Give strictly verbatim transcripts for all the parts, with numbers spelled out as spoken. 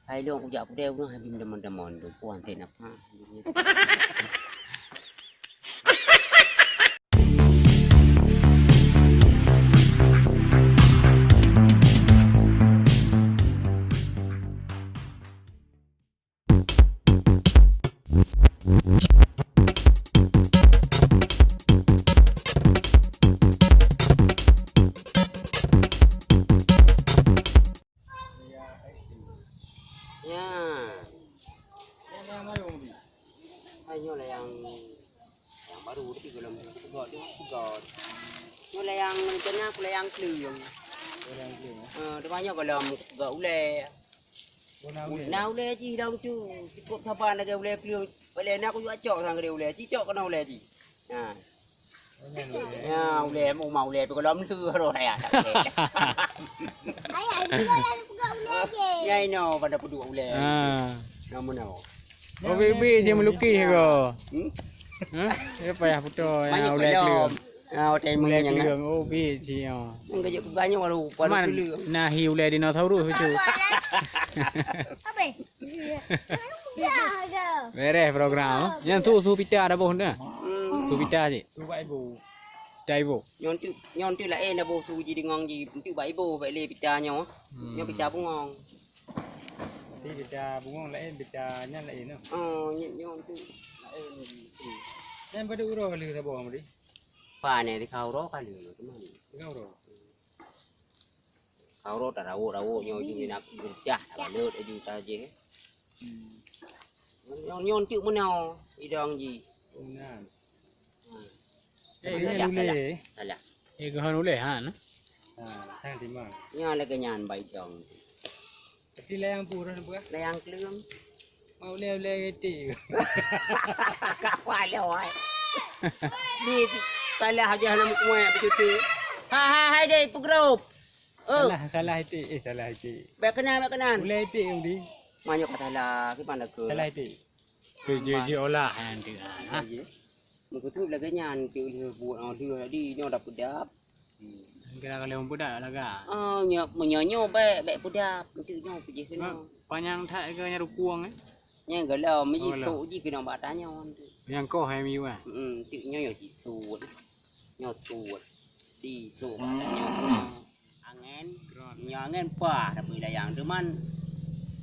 Hai lôn kujak peudeh ureueng hai bim deungon-deungon tu puan teuh napa. Ya. Hai nyoe layang, layang baru tapi golom peugöt tu peugöt. Nyoe layang rencana ku layang kleueng. Layang kleueng. Eh, teuma nyoe golom peugöt ulèe. Na ulèe jih dong tu. Cukup saban lagèe ulèe kleueng. Bèk lé na kuyue cok sang keudéh ulèe. Ci cok keunoe ulèe jih. Ha. Ya, ulèe, uma ulèe tu kalau meutu roh raya tak boleh. Ayah, itu jalan pegang ulèe je. Ya, ino pada peuduek ulèe. Ha. Nama nama? Oh, bibi je melukis ke? Hmm? Ha? Dia payah putus ya ulèe kleueng. Ah, hotel ulèe kleueng. Oh, bi ci. Enggak je banyak walau pada kleueng. Nah, hi ulèe dinosaurus tu. Apa? Bereh program. Nyan su, su pita dah boh dah. Hmm. Su pita cit. Su bak ibu. Pita ibu. Nyoe tu, nyoe tu laén dah boh su ji deungon ji. Tu bak ibu bak lé pita nyoe. Hmm. Nyoe pita bungong. Tapi pita bungong laén, pita nyan laén noh. Oh, nyoe, nyoe tu laén ji. Nyan pada uroe lé saboh mari. Pane di kau roh kali tu mari. Di kau roh. Kau rot rawok-rawok nyoe ju nak geujah balot aju tajih. Hmm. Nyoe nyoe cuk meunoe idong ji. Oh, nan. Hmm. Eh, salah, ini ulèe. Salah, salah. Eh, gohan ulèe han. Ha, sang timang. Nyoe lagèe nyan bai dong. Tapi layang pura nampak? Layang kleueng. Mau ulèe-ulèe geuti. Kapal lewat. Di salah aja nama kumai becuti. Ha ha hai deh peugrop. Oh. Salah, salah itik. Eh, salah itik. Bèk keunan, bèk keunan. Ulèe itik yang di. Manyok ka salah, kiban dah ke. Salah itik. Tu je, je olah yang tu. Ha. Meukeusut lagèe nyan, tu lheueh buet, oh, lheueh tadi nyoe dah peudap. Hmm. Kira kalau yang peudap laga. Oh, nyoe, meunyoe nyoe bèk, bèk peudap. Untuk nyoe pijih keunoe. Panyang that ke nyang rukung eh? Nyang galom, oh, ji tok ji keunoe bak tanyoe tu. Nyang koh hai miyueb eh? Hmm, tu nyoe nyoe ji sut. Nyoe sut. Di sut bak tanyoe. Angén, nyoe angén pah tapi layang teuma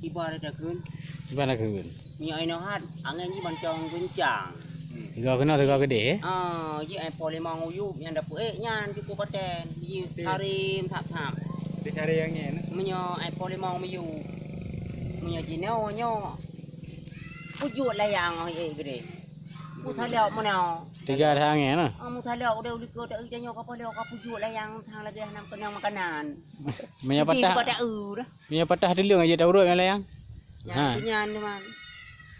iba dah takheun. Iba dah takheun. Nyoe inoe hat angén jih mantong geuncang. Tiga keunoe tiga keudeh eh? Ah, jih ai po limong uyueb nyang dapeuék nyan cukup paten. Jih harim thap-thap. Di cari angén. Meunyoe ai po limong miyueb. Meunyoe jinoe nyoe. Pujok layang ék keudeh. Musalok meunoe. Tiga dah angén nah. Ah, musalok udah ulikeue tak ita nyoe kapal ka pujok layang sang lagèe hana keunong makanan. Meunyoe patah, dah. Meunyoe patah tuleueng aja taurot ngon layang. Nyan tu nyan tu man.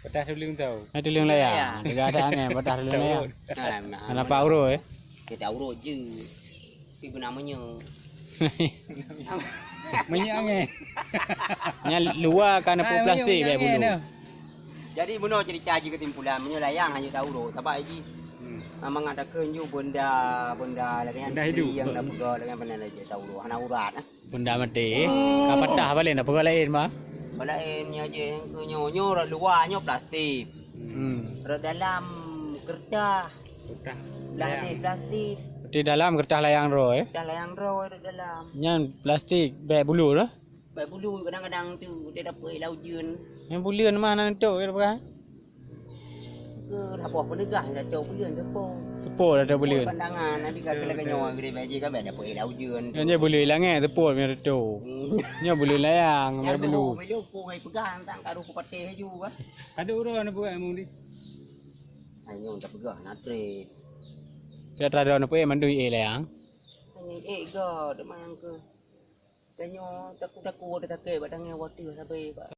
Patah tuleueng tau. Nah, tuleueng layang. Layang. Tiga dah angén patah tuleueng layang. Taurot. Nah, nah, kenapa urut eh? Kita urut je. Tapi beuna meunyoe. Meunyoe angén. Nyan luwa ka neupeu plastik bèk bulu. Jadi bunoe cerita jih keusimpulan, meunyoe layang hana taurot, sabab jih, hmm, mangat takheun ju benda, benda lagèe nyan, benda hidup, nyang na peugah lagèe nyan, pandai lagèe taurot, hana urat ah. Benda maté. Oh. Ka patah paléng na peugah laén mah. Peugah laén nyoe jih, nyoe, nyoe rot luwa nyoe plastik. Hmm. Rot dalam kertas. Kertas. Lah deh plastik. Di dalam kertas layang droe eh. Kertas layang droe rot dalam. Nyan plastik bèk bulu lah. Bèk bulu kadang-kadang tu dia dapeuék lam ujeuen. Nyang buleuen mah hana neutôk kira peugah. Ke haba peunegah dah tôk buleuen teupô. Teupô dah tôk buleuen. Pandangan nanti ka keuleue nyoe gede bèk jih kan bèk dapeuék lam ujeuen. Nyan je buleuen langèt teupô meunan teutôk. Hmm. Nyoe buleuen layang bèk bulu. Nyoe bulu pô ngai peugah tang ka rôh kupatéh laju bah. Ka duek uroe na buet mung di. Hai nyoe tapeugah na trép. Dak teuradom neupeuék mandum ék layang. Hanya ék ga deuk manyang keu. Tanyoe takot-takot sakét bak tangai watèe sabe bak.